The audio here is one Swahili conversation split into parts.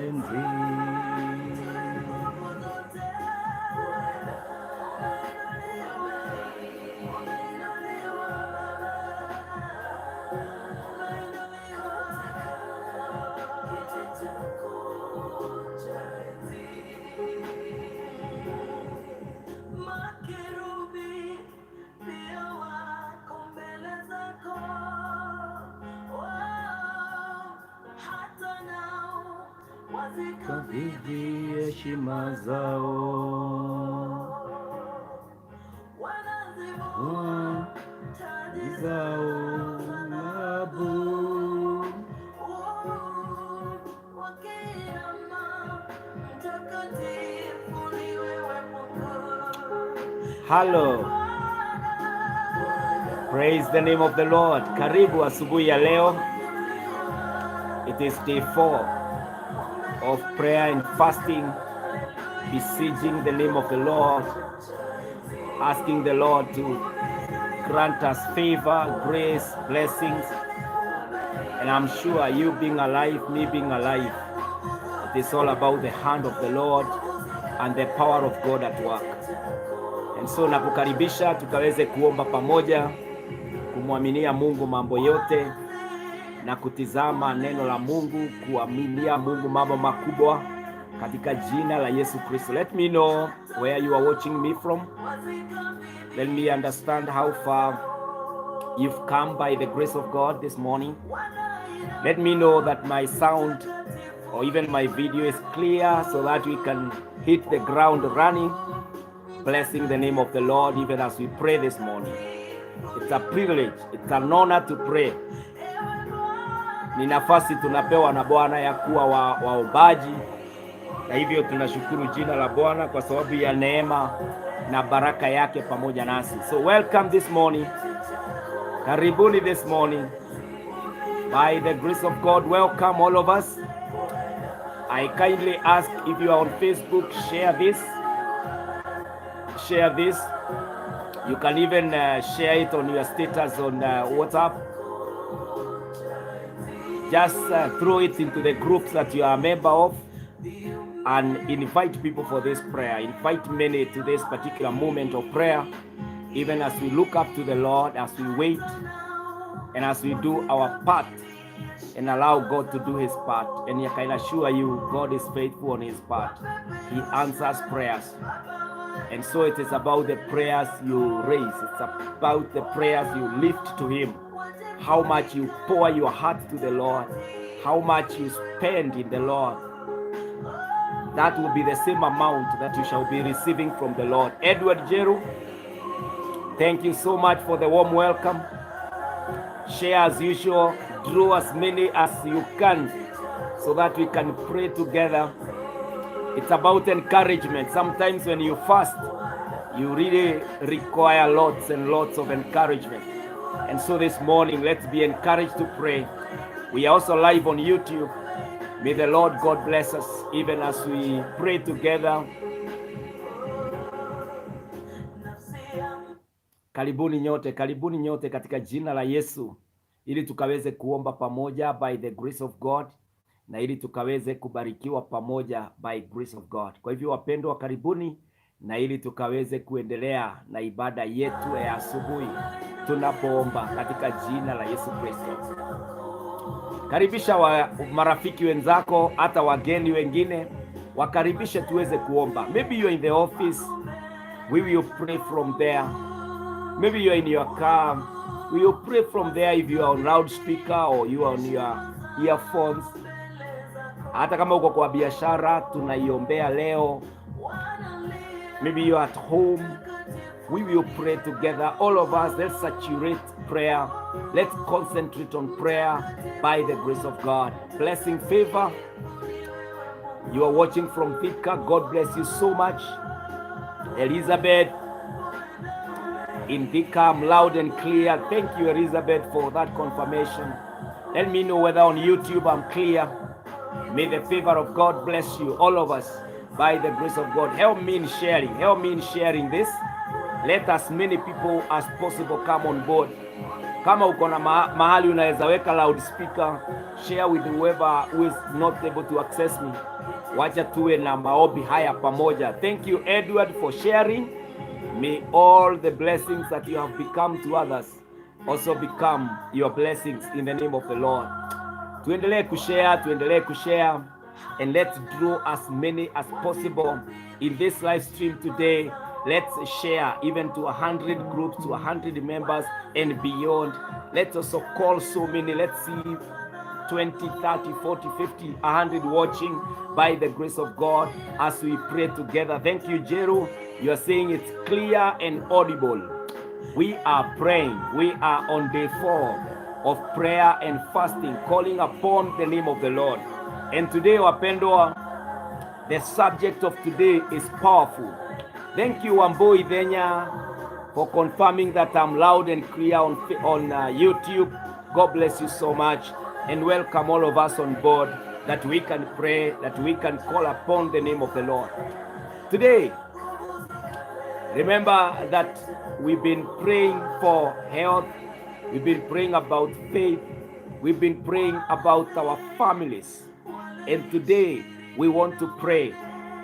enzi. Makerubi pia wako mbele zako, wao hata nao Kabidhi wazikabidhi heshima zao, wanazivua taji zao zao za dhahabu. dhahabu, wakiinama, mtakatifu ni wewe Mungu. Hello. Praise the name of the Lord. Karibu asubuhi ya leo. It is day 4 of prayer and fasting, beseeching the name of the Lord, asking the Lord to grant us favor, grace, blessings. And I'm sure you being alive, me being alive, it is all about the hand of the Lord and the power of God at work. And so nakukaribisha tukaweze kuomba pamoja, kumwaminia Mungu mambo yote na kutizama neno la Mungu, kuaminia Mungu mambo makubwa katika jina la Yesu Kristo. Let me know where you are watching me from. Let me understand how far you've come by the grace of God this morning. Let me know that my sound or even my video is clear so that we can hit the ground running, blessing the name of the Lord even as we pray this morning. It's a privilege, it's an honor to pray. Ni nafasi tunapewa na Bwana ya kuwa waombaji, na hivyo tunashukuru jina la Bwana kwa sababu ya neema na baraka yake pamoja nasi. So welcome this morning. Karibuni this morning. By the grace of God, welcome all of us. I kindly ask, if you are on Facebook, share this. Share this. You can even share it on your status on WhatsApp. Just throw it into the groups that you are a member of and invite people for this prayer. Invite many to this particular moment of prayer, even as we look up to the Lord, as we wait, and as we do our part and allow God to do his part. And I can assure you, God is faithful on his part. He answers prayers. And so it is about the prayers you raise, it's about the prayers you lift to him, how much you pour your heart to the Lord, how much you spend in the Lord. That will be the same amount that you shall be receiving from the Lord. Edward Jeru, thank you so much for the warm welcome. Share as usual, draw as many as you can so that we can pray together. It's about encouragement. Sometimes when you fast, you really require lots and lots of encouragement. And so this morning, let's be encouraged to pray. We are also live on YouTube. May the Lord God bless us even as we pray together. Karibuni nyote, karibuni nyote katika jina la Yesu, ili tukaweze kuomba pamoja by the grace of God na ili tukaweze kubarikiwa pamoja by grace of God. Kwa hivyo wapendwa, karibuni na ili tukaweze kuendelea na ibada yetu ya asubuhi tunapoomba katika jina la Yesu Kristo. Karibisha marafiki wenzako, hata wageni wengine, wakaribishe tuweze kuomba. Maybe you're in the office, we will pray from there. Maybe you're in your car, we will pray from there if you are on loudspeaker or you are on your earphones. Hata kama uko kwa biashara, tunaiombea leo. Maybe you are at home, we will pray together. All of us, let's saturate prayer. Let's concentrate on prayer by the grace of God. Blessing Favor. You are watching from Thika. God bless you so much. Elizabeth in Thika, I'm loud and clear. Thank you, Elizabeth, for that confirmation. Let me know whether on YouTube I'm clear. May the favor of God bless you, all of us, by the grace of God. Help me in sharing. Help me in sharing this. Let as many people as possible come on board. Kama uko na mahali unaweza weka loudspeaker, share with whoever who is not able to access me. Wacha tuwe na maombi haya pamoja. Thank you, Edward, for sharing. May all the blessings that you have become to others also become your blessings in the name of the Lord. Tuendelee kushare, tuendelee kushare, and let's draw as many as possible in this live stream today. Let's share even to 100 groups, to 100 members and beyond. Let's also call so many. Let's see 20, 30, 40, 50, 100 watching by the grace of God as we pray together. Thank you, Jeru. You are saying it's clear and audible. We are praying. We are on day 4 of prayer and fasting, calling upon the name of the Lord. And today, wapendwa, the subject of today is powerful. Thank you, Wambui Denya, for confirming that I'm loud and clear on YouTube. God bless you so much, and welcome all of us on board that we can pray, that we can call upon the name of the Lord. Today, remember that we've been praying for health, we've been praying about faith, we've been praying about our families. And today we want to pray.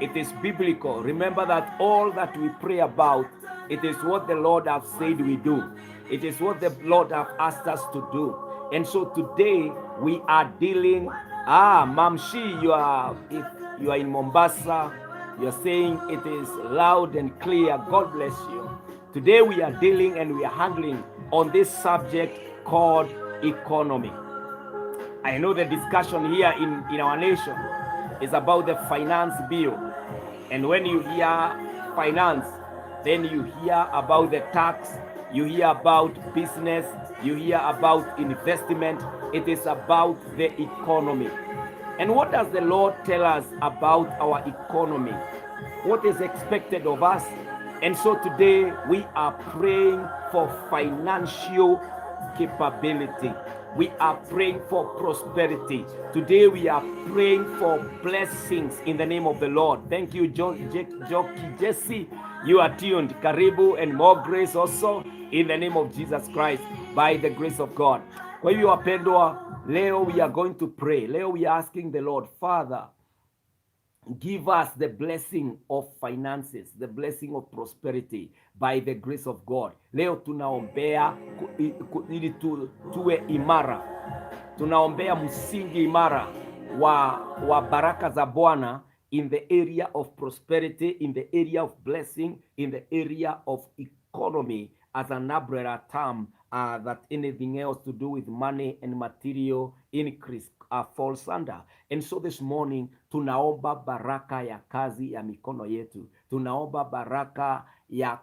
It is biblical. Remember that all that we pray about, it is what the Lord has said we do. It is what the Lord have asked us to do. And so today we are dealing. Ah, Mamshi, you are if you are in Mombasa, you are saying it is loud and clear. God bless you. Today we are dealing and we are handling on this subject called economy. I know the discussion here in our nation is about the finance bill. And when you hear finance, then you hear about the tax, you hear about business, you hear about investment. It is about the economy. And what does the Lord tell us about our economy? What is expected of us? And so today we are praying for financial capability. We are praying for prosperity. Today we are praying for blessings in the name of the Lord. Thank you, Joki Jesse. You are tuned. Karibu and more grace also in the name of Jesus Christ, by the grace of God. Kwa hivyo wapendwa, leo we are going to pray. Leo we are asking the Lord, Father, give us the blessing of finances, the blessing of prosperity by the grace of God. Leo tunaombea ili tuwe imara, tunaombea msingi imara wa baraka za Bwana in the area of prosperity, in the area of blessing, in the area of economy as an umbrella term that anything else to do with money and material increase falls under. And so this morning tunaomba baraka ya kazi ya mikono yetu, tunaomba baraka ya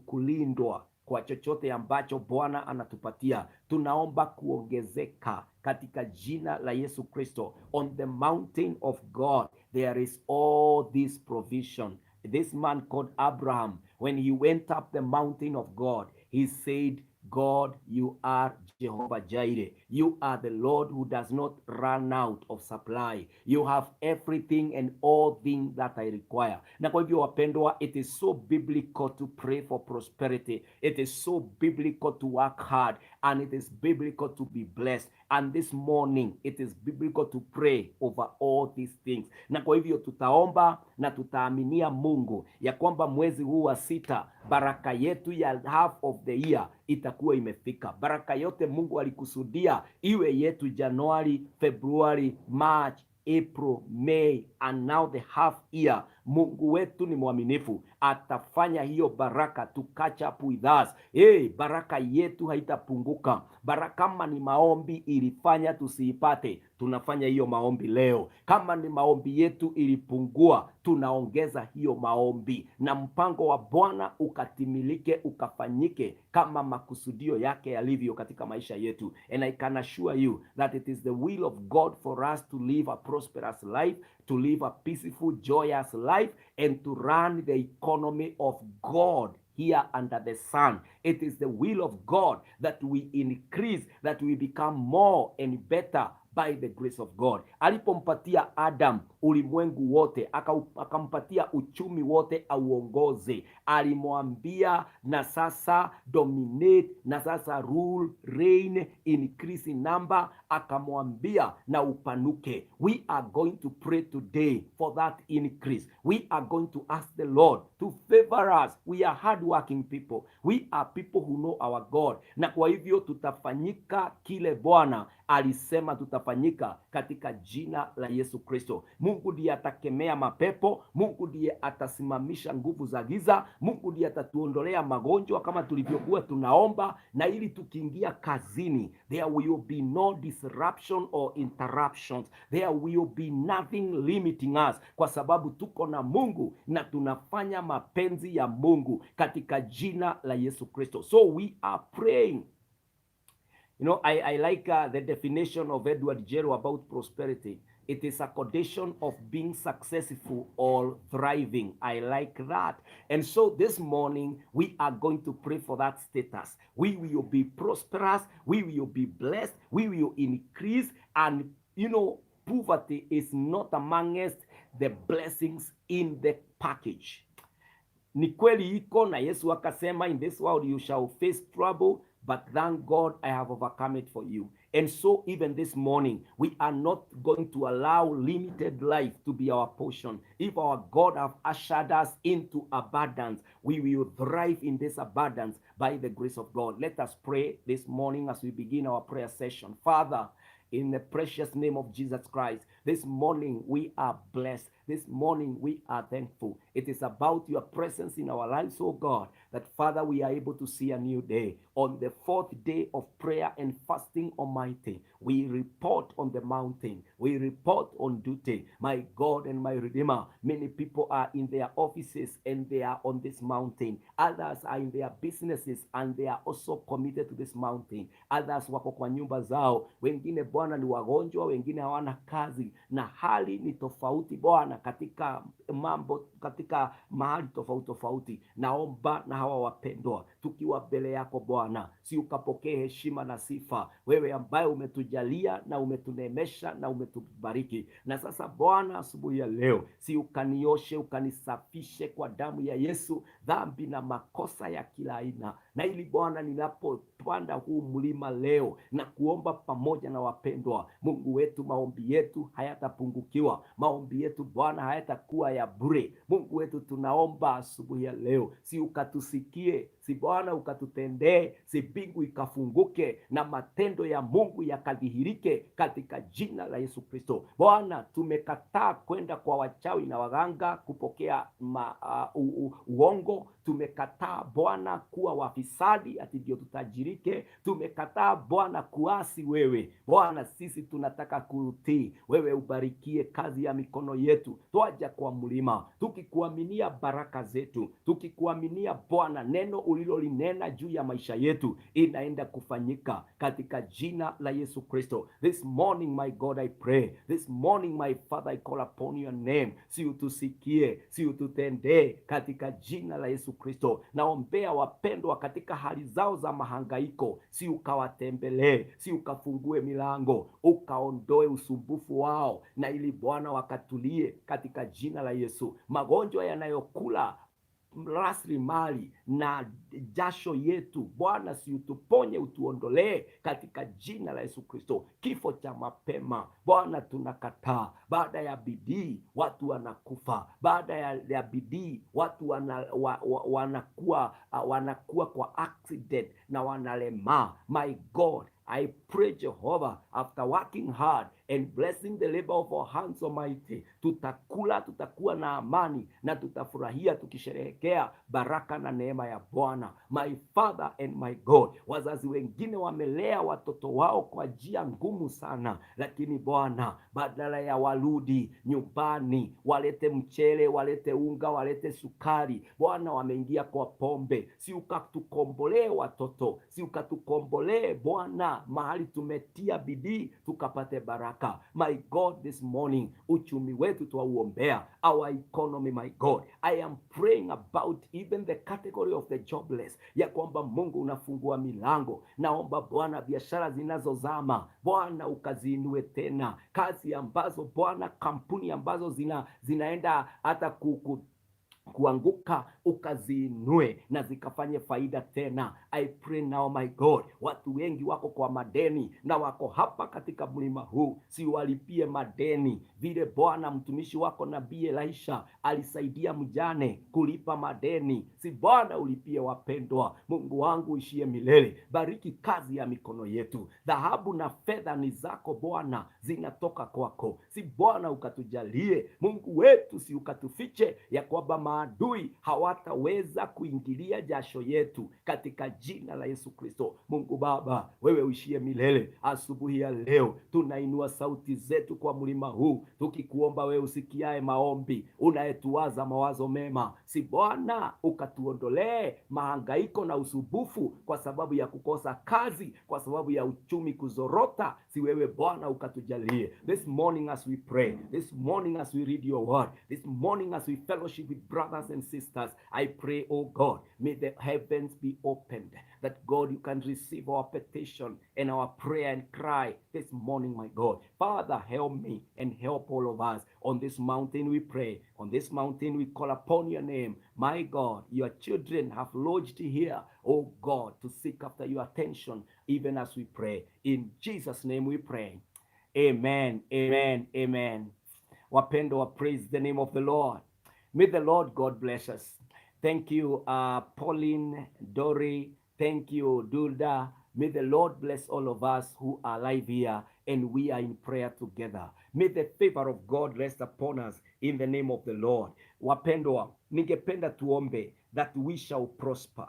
kulindwa kwa chochote ambacho Bwana anatupatia. Tunaomba kuongezeka katika jina la Yesu Kristo. On the mountain of God there is all this provision. This man called Abraham, when he went up the mountain of God, he said, "God, you are Jehovah Jireh. You are the Lord who does not run out of supply. You have everything and all things that I require." Na kwa hivyo wapendwa, it is so biblical to pray for prosperity. It is so biblical to work hard, and it is biblical to be blessed. And this morning it is biblical to pray over all these things. Na kwa hivyo tutaomba na tutaaminia Mungu ya kwamba mwezi huu wa sita baraka yetu ya half of the year itakuwa imefika. Baraka yote Mungu alikusudia iwe yetu Januari, Februari, March, April, May and now the half year. Mungu wetu ni mwaminifu, atafanya hiyo baraka to catch up with us. Hey, baraka yetu haitapunguka. Baraka kama ni maombi ilifanya tusiipate, tunafanya hiyo maombi leo. Kama ni maombi yetu ilipungua, tunaongeza hiyo maombi, na mpango wa Bwana ukatimilike, ukafanyike kama makusudio yake yalivyo katika maisha yetu. And I can assure you that it is the will of God for us to live a prosperous life, to live a peaceful, joyous life, and to run the economy of God here under the sun. It is the will of God that we increase, that we become more and better by the grace of God. Alipompatia Adam ulimwengu wote, akampatia uchumi wote auongoze, alimwambia na sasa dominate, na sasa rule, reign, increase in number, akamwambia na upanuke. We are going to pray today for that increase. We are going to ask the Lord to favor us. We are hardworking people. We are people who know our God, na kwa hivyo tutafanyika kile Bwana alisema tutafanyika katika jina la Yesu Kristo. Mungu ndiye atakemea mapepo, Mungu ndiye atasimamisha nguvu za giza, Mungu ndiye atatuondolea magonjwa kama tulivyokuwa tunaomba, na ili tukiingia kazini, there will be no disruption or interruptions, there will be nothing limiting us, kwa sababu tuko na Mungu na tunafanya mapenzi ya Mungu katika jina la Yesu Kristo. So we are praying. I like the definition of Edward Jero about prosperity. It is a condition of being successful or thriving. I like that. And so this morning, we are going to pray for that status. We will be prosperous. We will be blessed. We will increase. And poverty is not amongst the blessings in the package. Ni kweli iko na Yesu akasema, "In this world you shall face trouble, but thank God I have overcome it for you." And so even this morning, we are not going to allow limited life to be our portion. If our God have ushered us into abundance, we will thrive in this abundance by the grace of God. Let us pray this morning as we begin our prayer session. Father, in the precious name of Jesus Christ, this morning we are blessed. This morning we are thankful. It is about your presence in our lives, oh God, that, Father, we are able to see a new day. On the fourth day of prayer and fasting, Almighty, we report on the mountain. We report on duty. My God and my Redeemer, many people are in their offices and they are on this mountain. Others are in their businesses and they are also committed to this mountain. Others wako kwa nyumba zao. Wengine, Bwana, ni wagonjwa, wengine hawana kazi na hali ni tofauti, Bwana, katika mambo, katika mahali tofauti tofauti. Naomba na hawa wapendwa, tukiwa mbele yako Bwana, si ukapokee heshima na sifa, wewe ambaye umetujalia na umetuneemesha na umetubariki. Na sasa Bwana, asubuhi ya leo, si ukanioshe ukanisafishe kwa damu ya Yesu dhambi na makosa ya kila aina, na ili Bwana, ninapopanda huu mlima leo na kuomba pamoja na wapendwa, Mungu wetu, maombi yetu hayatapungukiwa, maombi yetu Bwana hayatakuwa ya bure. Mungu wetu, tunaomba asubuhi ya leo, si ukatusikie, si Bwana ukatutendee, si mbingu ikafunguke na matendo ya Mungu yakadhihirike katika jina la Yesu Kristo. Bwana, tumekataa kwenda kwa wachawi na waganga kupokea uongo. Tumekataa Bwana kuwa wafisadi ati ndio tutajirike. Tumekataa Bwana kuasi wewe. Bwana, sisi tunataka kutii wewe, ubarikie kazi ya mikono yetu. Twaja kwa mlima tukikuaminia baraka zetu, tukikuaminia Bwana, neno ulilolinena juu ya maisha yetu inaenda kufanyika katika jina la Yesu Kristo. This morning, my God, I pray. This morning, my Father, I call upon your name. Si utusikie, si ututendee katika jina la Yesu Kristo. Naombea wapendwa katika hali zao za mahangaiko, si ukawatembelee, si ukafungue milango, ukaondoe usumbufu wao, na ili Bwana wakatulie katika jina la Yesu. Magonjwa yanayokula rasilimali na jasho yetu, Bwana, si utuponye, utuondolee katika jina la Yesu Kristo. Kifo cha mapema Bwana tunakataa. Baada ya bidii watu wanakufa, baada ya bidii watu wanakuwa kwa accident na wanalemaa. My God, I pray, Jehovah, after working hard and blessing the labor of our hands, Almighty, tutakula, tutakuwa na amani na tutafurahia tukisherehekea baraka na neema ya Bwana. My Father and my God, wazazi wengine wamelea watoto wao kwa njia ngumu sana, lakini Bwana, badala ya warudi nyumbani walete mchele, walete unga, walete sukari, Bwana, wameingia kwa pombe. Si ukatukombolee watoto, si ukatukombolee Bwana, mahali tumetia bidii tukapate baraka. baraka. My God, this morning uchumi wetu twauombea, our economy, my God. I am praying about even the category of the jobless, ya kwamba Mungu unafungua milango. Naomba Bwana, biashara zinazozama Bwana ukaziinue tena, kazi ambazo Bwana, kampuni ambazo zinaenda hata kuanguka ukaziinue na zikafanye faida tena. I pray now, my God, watu wengi wako kwa madeni na wako hapa katika mlima huu, si walipie madeni vile Bwana mtumishi wako nabii Elisha alisaidia mjane kulipa madeni, si Bwana ulipie wapendwa. Mungu wangu uishie milele, bariki kazi ya mikono yetu. Dhahabu na fedha ni zako Bwana, zinatoka kwako, si Bwana ukatujalie Mungu wetu, si ukatufiche ya kwamba maadui hawataweza kuingilia jasho yetu katika jina la Yesu Kristo. Mungu Baba, wewe uishie milele. Asubuhi ya leo tunainua sauti zetu kwa mlima huu tukikuomba wewe usikiae maombi, unayetuwaza mawazo mema, si Bwana ukatuondolee mahangaiko na usumbufu kwa sababu ya kukosa kazi, kwa sababu ya uchumi kuzorota, si wewe Bwana ukatujalie. This morning as we pray, this morning as we read your word, this morning as we fellowship with brothers and sisters, I pray, oh God, may the heavens be opened, that God, you can receive our petition and our prayer and cry this morning, my God. Father, help me and help all of us. On this mountain we pray. On this mountain we call upon your name. My God, your children have lodged here, oh God, to seek after your attention even as we pray. In Jesus' name we pray. Amen, amen, amen. Wapendwa, praise the name of the Lord. May the Lord God bless us. Thank you, Pauline, Dory. Thank you, Dulda. May the Lord bless all of us who are alive here and we are in prayer together. May the favor of God rest upon us in the name of the Lord. Wapendwa, ningependa tuombe that we shall prosper,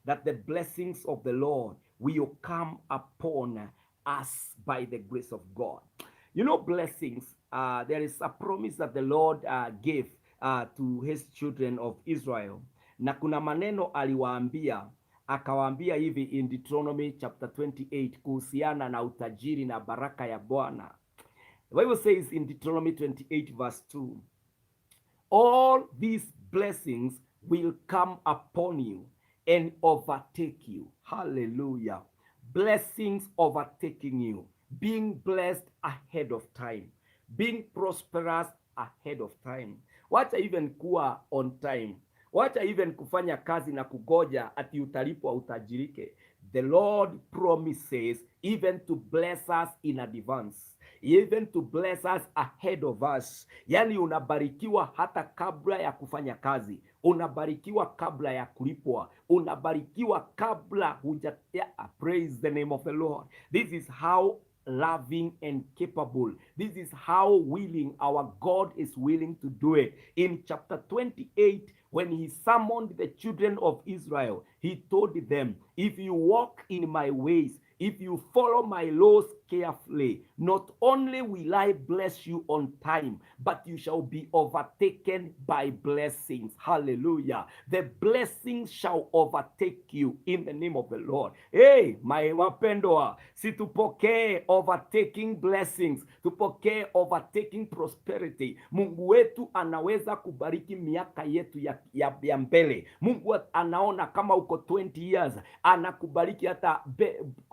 that the blessings of the Lord will come upon us by the grace of God. Blessings, there is a promise that the Lord gave to his children of Israel. Na kuna maneno aliwaambia, akawaambia hivi in Deuteronomy chapter 28 kuhusiana na utajiri na baraka ya Bwana. The Bible says in Deuteronomy 28 verse 2, "All these blessings will come upon you and overtake you." Hallelujah. Blessings overtaking you, being blessed ahead of time, being prosperous ahead of time. Wacha even kuwa on time. Wacha even kufanya kazi na kugoja ati utalipwa utajirike. The Lord promises even to bless us in advance, even to bless us ahead of us. Yani unabarikiwa hata kabla ya kufanya kazi, unabarikiwa kabla ya kulipwa, unabarikiwa kabla huja. Yeah, praise the name of the Lord. This is how loving and capable. This is how willing our God is willing to do it. In chapter 28, when he summoned the children of Israel, he told them, "If you walk in my ways, if you follow my laws carefully, not only will I bless you on time, but you shall be overtaken by blessings." Hallelujah. The blessings shall overtake you in the name of the Lord. Hey, my wapendwa, si tupokee overtaking blessings, tupokee overtaking prosperity. Mungu wetu anaweza kubariki miaka yetu ya mbele. Mungu anaona kama uko 20 years, anakubariki hata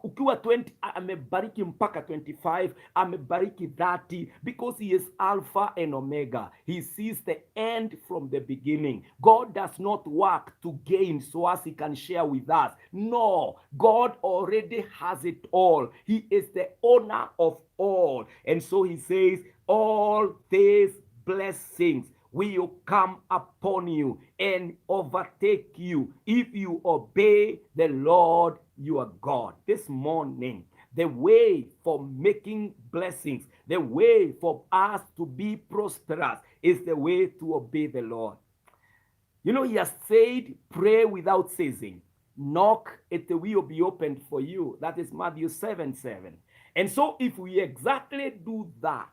ukiwa 20, amebariki mpaka 25, amebariki 30, because he is Alpha and Omega. He sees the end from the beginning. God does not work to gain so as he can share with us. No, God already has it all. He is the owner of all. And so he says, "All these blessings will come upon you and overtake you if you obey the Lord your God." This morning, the way for making blessings, the way for us to be prosperous is the way to obey the Lord. He has said, "Pray without ceasing. Knock, it will be opened for you." That is Matthew 7:7. And so, if we exactly do that,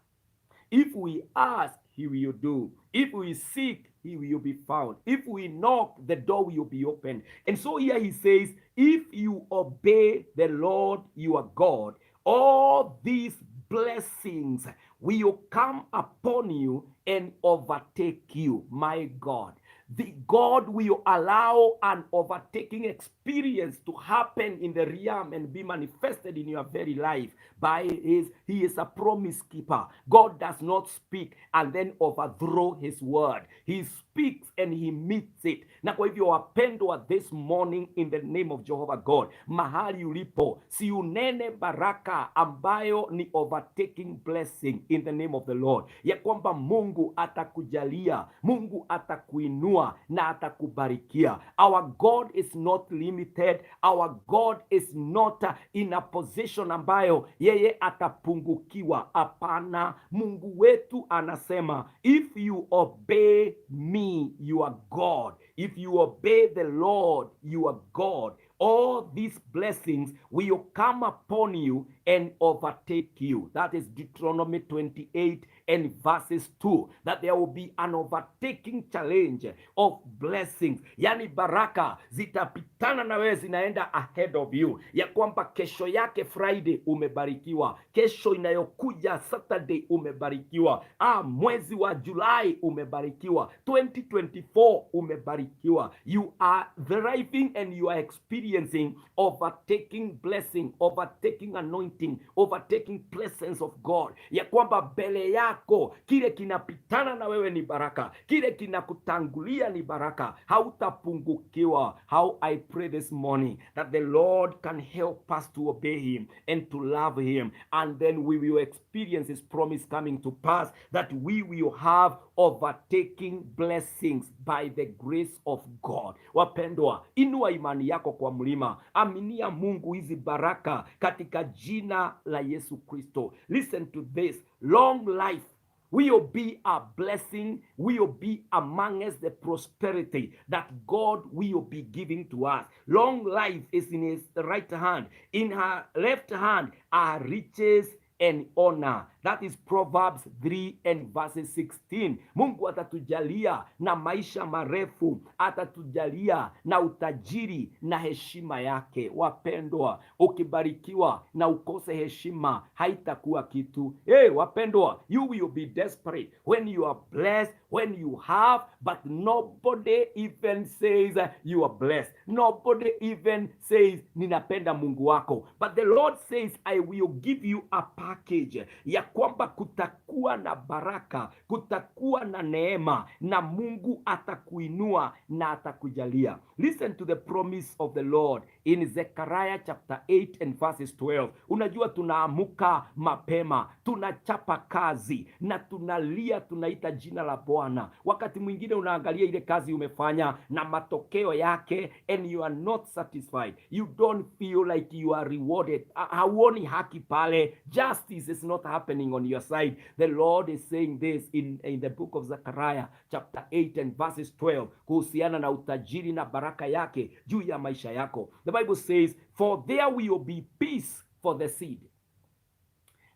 if we ask, he will do. If we seek, he will be found. If we knock, the door will be opened. And so here he says, "If you obey the Lord your God, all these blessings Blessings will come upon you and overtake you. My God. The God will allow an overtaking experience to happen in the realm and be manifested in your very life by his He is a promise keeper. God does not speak and then overthrow his word. He speaks and he meets it. Na kwa hivyo, wapendwa, this morning, in the name of Jehovah God, mahali ulipo, si unene baraka ambayo ni overtaking blessing in the name of the Lord, ya kwamba Mungu atakujalia, Mungu atakuinua na atakubarikia. Our God is not limited. Our God is not in a position ambayo yeye atapungukiwa. Hapana, Mungu wetu anasema, "If you obey me, you are God. If you obey the Lord, you are God. All these blessings will come upon you and overtake you." That is Deuteronomy 28 and verses 2. That there will be an overtaking challenge of blessings. Yani baraka zitapitana na wewe, zinaenda ahead of you, ya kwamba kesho yake Friday umebarikiwa, kesho inayokuja Saturday umebarikiwa, mwezi wa Julai umebarikiwa, 2024 umebarikiwa. You are thriving and you are experiencing overtaking blessing, overtaking anointing, overtaking presence of God, ya kwamba mbele yako kile kinapitana na wewe ni baraka, kile kinakutangulia ni baraka, hautapungukiwa. How I pray this morning that the Lord can help us to obey him and to love him, and then we will experience his promise coming to pass, that we will have overtaking blessings by the grace of God. Wapendwa, inua imani yako kwa mlima, aminia Mungu hizi baraka katika jina la Yesu Kristo. Listen to this: long life will be a blessing, will be amongst the prosperity that God will be giving to us. Long life is in his right hand, in her left hand are riches and honor. That is Proverbs 3 and verses 16. Mungu atatujalia na maisha marefu, atatujalia na utajiri na heshima yake. Wapendwa, ukibarikiwa na ukose heshima haitakuwa kitu. Hey, wapendwa, you will be desperate when you are blessed, when you have, but nobody even says you are blessed. Nobody even says, "Ninapenda Mungu wako." But the Lord says, "I will give you a package," ya kwamba kutakuwa na baraka, kutakuwa na neema, na Mungu atakuinua na atakujalia. Listen to the promise of the Lord in Zechariah chapter 8 and verses 12. Unajua tunaamuka mapema, tunachapa kazi na tunalia, tunaita jina la Bwana. Wakati mwingine unaangalia ile kazi umefanya na matokeo yake and you are not satisfied. You don't feel like you are rewarded. Hauoni haki pale. Justice is not happening on your side. The Lord is saying this in the book of Zechariah chapter 8 and verses 12 kuhusiana na utajiri na baraka yake juu ya maisha yako. The Bible says, "For there will be peace for the seed.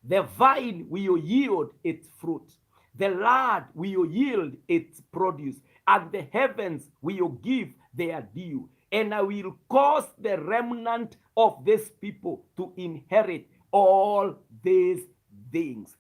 The vine will yield its fruit. The land will yield its produce, and the heavens will give their dew. And I will cause the remnant of this people to inherit all these things."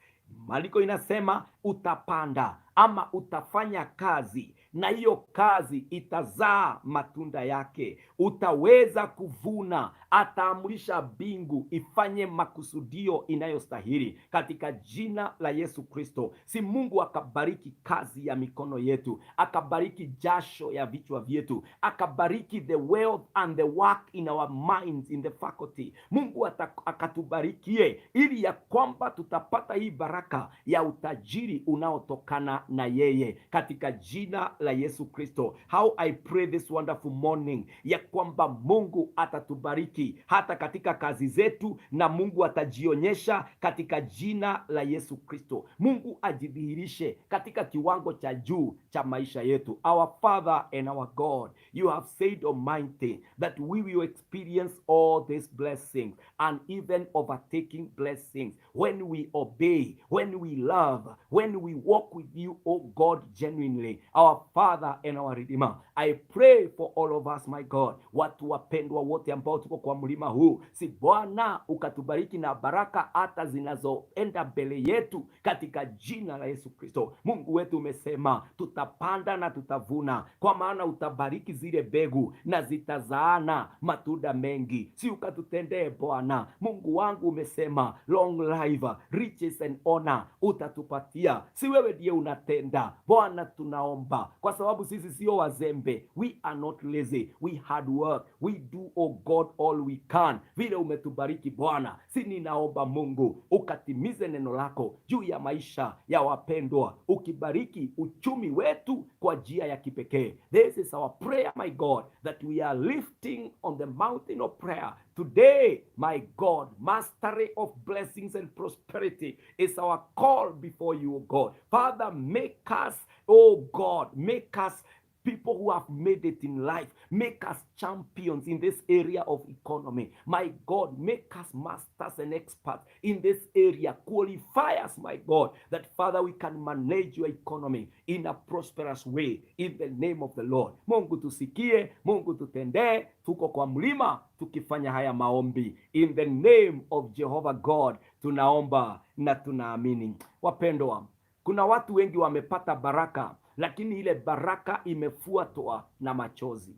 Maandiko inasema utapanda ama utafanya kazi na hiyo kazi itazaa matunda yake, utaweza kuvuna. Ataamrisha mbingu ifanye makusudio inayostahili katika jina la Yesu Kristo. Si Mungu akabariki kazi ya mikono yetu, akabariki jasho ya vichwa vyetu, akabariki the wealth and the work in our minds, in the faculty. Mungu akatubarikie ili ya kwamba tutapata hii baraka ya utajiri unaotokana na yeye katika jina la Yesu Kristo. How I pray this wonderful morning ya kwamba Mungu atatubariki hata katika kazi zetu na Mungu atajionyesha katika jina la Yesu Kristo. Mungu ajidhihirishe katika kiwango cha juu cha maisha yetu. Our Father and our God, you have said, Almighty, that we will experience all these blessings and even overtaking blessings when we obey, when we love, when we walk with you, oh God, genuinely. Our Father and our Redeemer, I pray for all of us, my God, watu wapendwa wote ambao tuko kwa kwa mlima huu. Si Bwana ukatubariki na baraka hata zinazoenda mbele yetu katika jina la Yesu Kristo. Mungu wetu, umesema tutapanda na tutavuna, kwa maana utabariki zile mbegu na zitazaana matunda mengi. Si ukatutendee Bwana Mungu wangu, umesema long life, riches and honor utatupatia. Si wewe ndiye unatenda Bwana, tunaomba kwa sababu sisi sio wazembe, we are not lazy, we hard work, we do, oh God, all we can. Vile umetubariki Bwana, si ninaomba Mungu ukatimize neno lako juu ya maisha ya wapendwa, ukibariki uchumi wetu kwa njia ya kipekee. This is our prayer, my God, that we are lifting on the mountain of prayer today, my God. Mastery of blessings and prosperity is our call before you, O God. Father, make us, oh God, make us people who have made it in life. Make us champions in this area of economy. My God, make us masters and experts in this area. Qualify us, my God, that, Father, we can manage your economy in a prosperous way in the name of the Lord. Mungu tusikie, Mungu tutendee. Tuko kwa mlima tukifanya haya maombi in the name of Jehovah God, tunaomba na tunaamini. Wapendwa, kuna watu wengi wamepata baraka, lakini ile baraka imefuatwa na machozi.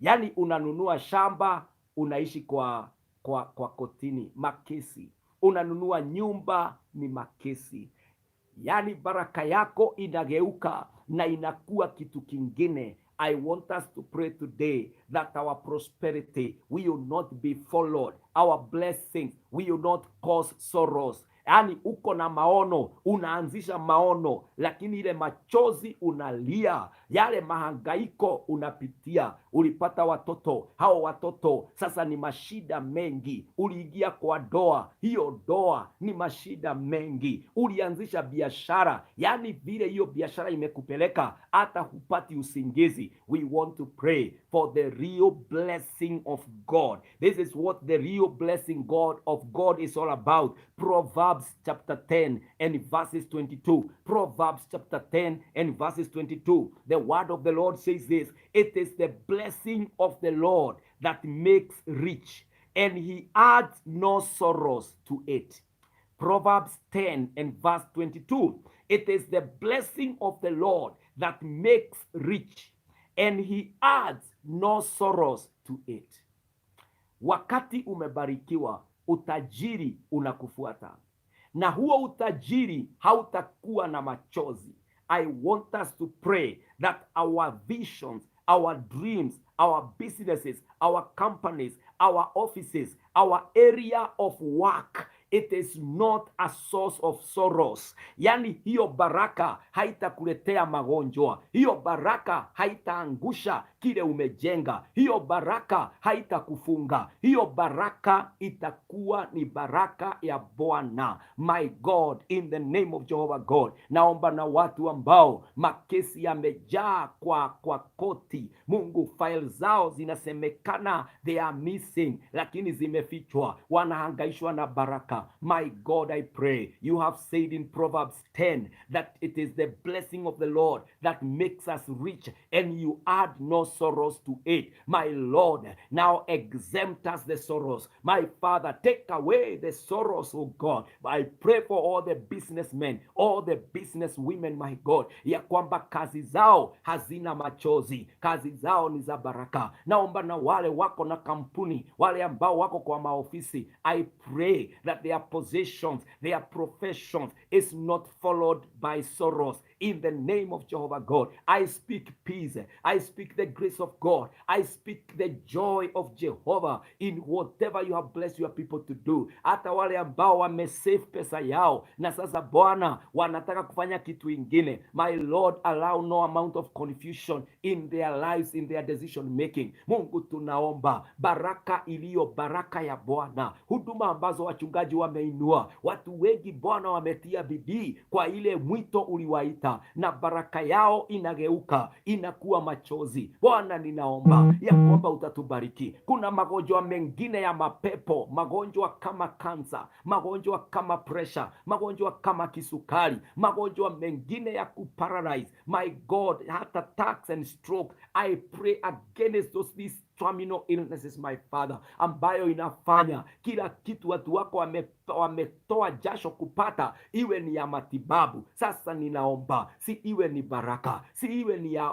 Yaani unanunua shamba, unaishi kwa kotini, makesi. Unanunua nyumba, ni makesi. Yaani baraka yako inageuka na inakuwa kitu kingine. I want us to pray today that our prosperity will not be followed, our blessings will not cause sorrows. Yaani uko na maono, unaanzisha maono, lakini ile machozi unalia, yale mahangaiko unapitia. Ulipata watoto, hao watoto sasa ni mashida mengi. Uliingia kwa ndoa, hiyo ndoa ni mashida mengi. Ulianzisha biashara, yaani vile hiyo biashara imekupeleka hata hupati usingizi. We want to pray for the real blessing of God. This is what the real blessing God of God is all about. Proverbs chapter 10 and verses 22. Proverbs chapter 10 and verses 22. The word of the Lord says this: "It is the blessing of the Lord that makes rich, and he adds no sorrows to it." Proverbs 10 and verse 22. It is the blessing of the Lord that makes rich, and he adds no sorrows to it. Wakati umebarikiwa, utajiri unakufuata, na huo utajiri hautakuwa na machozi. I want us to pray that our visions, our dreams, our businesses, our companies, our offices, our area of work, it is not a source of sorrows. Yani hiyo baraka haitakuletea magonjwa, hiyo baraka haitaangusha kile umejenga, hiyo baraka haitakufunga, hiyo baraka itakuwa ni baraka ya Bwana. My God, in the name of Jehovah God, naomba na watu ambao makesi yamejaa kwa koti, Mungu, file zao zinasemekana they are missing, lakini zimefichwa, wanahangaishwa na baraka. My God, I pray, you have said in Proverbs 10 that it is the blessing of the Lord that makes us rich, and you add no sorrows to it. My Lord, now exempt us the sorrows. My Father, take away the sorrows, oh God. I pray for all the businessmen, all the business women, my God, ya kwamba kazi zao hazina machozi, kazi zao ni za baraka. Naomba na wale wako na kampuni, wale ambao wako kwa maofisi, I pray that their positions, their professions is not followed by sorrows. In the name of Jehovah God, I speak peace. I speak the grace of God. I speak the joy of Jehovah in whatever you have blessed your people to do. Hata wale ambao wamesave pesa yao na sasa Bwana wanataka kufanya kitu ingine, my Lord, allow no amount of confusion in their lives, in their decision making. Mungu, tunaomba baraka iliyo baraka ya Bwana, huduma ambazo wachungaji wameinua, watu wengi Bwana wametia bidii kwa ile mwito uliwaita, na baraka yao inageuka inakuwa machozi. Bwana, ninaomba ya kwamba utatubariki. Kuna magonjwa mengine ya mapepo, magonjwa kama kansa, magonjwa kama pressure, magonjwa kama kisukari, magonjwa mengine ya kuparalyze. My God, heart attacks and stroke. I pray against those these terminal illnesses, my Father, ambayo inafanya kila kitu watu wako wametoa jasho kupata iwe ni ya matibabu. Sasa ninaomba si iwe ni baraka, si iwe ni ya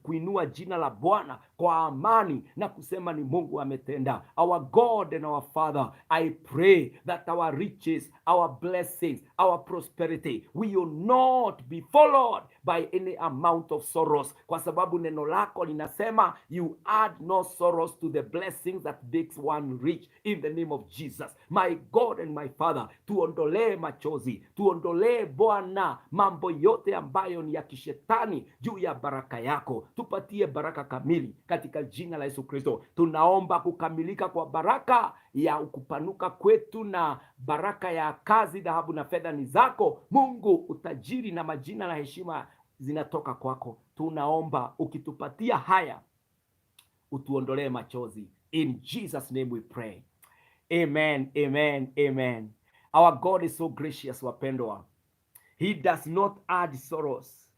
kuinua jina la Bwana kwa amani na kusema ni Mungu ametenda. Our God and our Father, I pray that our riches, our blessings, our prosperity will not be followed by any amount of sorrows, kwa sababu neno lako linasema, "You add no sorrows to the blessings that makes one rich." In the name of Jesus, my God and my Father, tuondolee machozi, tuondolee, Bwana, mambo yote ambayo ni ya kishetani juu ya baraka yako, tupatie baraka kamili katika jina la Yesu Kristo. Tunaomba kukamilika kwa baraka ya kupanuka kwetu na baraka ya kazi, dhahabu na fedha ni zako Mungu, utajiri na majina na heshima zinatoka kwako. Tunaomba ukitupatia haya, utuondolee machozi. In Jesus' name we pray. Amen, amen, amen. Our God is so gracious, wapendwa. He does not add sorrows.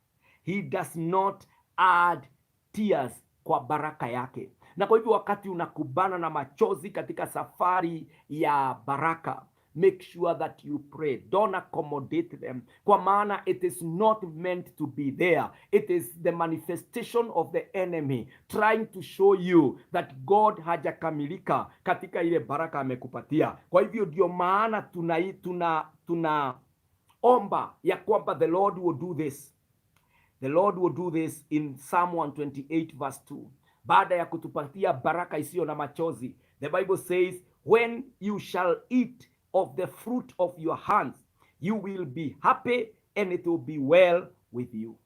He does not add tears kwa baraka yake. Na kwa hivyo wakati unakumbana na machozi katika safari ya baraka, make sure that you pray. Don't accommodate them. Kwa maana it is not meant to be there. It is the manifestation of the enemy trying to show you that God hajakamilika katika ile baraka amekupatia. Kwa hivyo ndio maana tuna tunaomba ya kwamba the Lord will do this. The Lord will do this in Psalm 128 verse 2. Baada ya kutupatia baraka isiyo na machozi, the Bible says, "When you shall eat of the fruit of your hands, you will be happy and it will be well with you."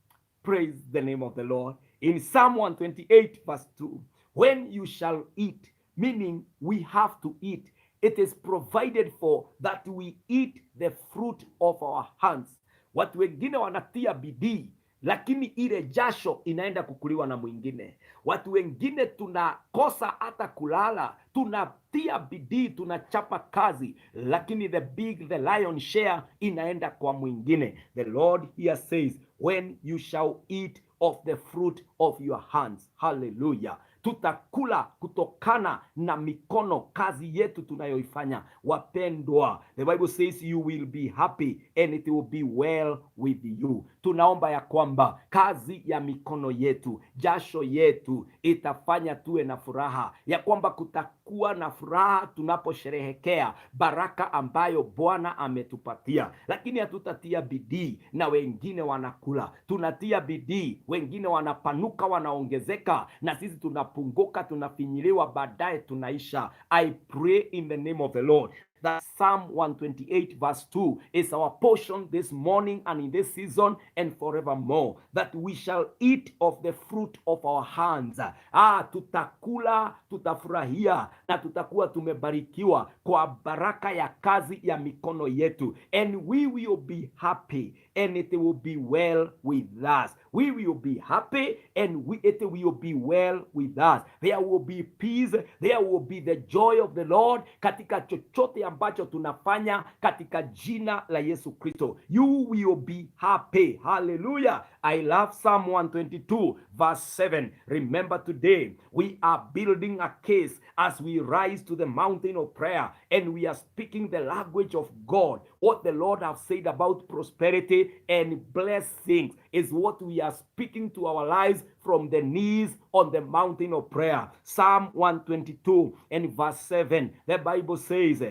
Praise the name of the Lord. In Psalm 128 verse 2, when you shall eat, meaning we have to eat. It is provided for that we eat the fruit of our hands. Watu wengine wanatia bidii, lakini ile jasho inaenda kukuliwa na mwingine. Watu wengine tunakosa hata kulala, tunatia bidii, tunachapa kazi, lakini the lion share inaenda kwa mwingine. The Lord here says, "When you shall eat of the fruit of your hands." Hallelujah. Tutakula kutokana na mikono, kazi yetu tunayoifanya. Wapendwa, the Bible says you will be happy and it will be well with you. Tunaomba ya kwamba kazi ya mikono yetu, jasho yetu itafanya tuwe na furaha, ya kwamba kutakuwa na furaha tunaposherehekea baraka ambayo Bwana ametupatia, lakini hatutatia bidii na wengine wanakula. Tunatia bidii, wengine wanapanuka, wanaongezeka, na sisi tunapunguka, tunafinyiliwa, baadaye tunaisha. I pray in the name of the Lord that Psalm 128 verse 2 is our portion this morning and in this season and forevermore, that we shall eat of the fruit of our hands. Ah, tutakula, tutafurahia na tutakuwa tumebarikiwa kwa baraka ya kazi ya mikono yetu, and we will be happy and it will be well with us. We will be happy and it will be well with us. There will be peace, there will be the joy of the Lord katika chochote ambacho tunafanya katika jina la Yesu Kristo. You will be happy. Hallelujah. I love Psalm 122 verse 7. Remember, today we are building a case as we rise to the mountain of prayer and we are speaking the language of God. What the Lord have said about prosperity and blessings is what we are speaking to our lives from the knees on the mountain of prayer. Psalm 122 and verse 7. The Bible says,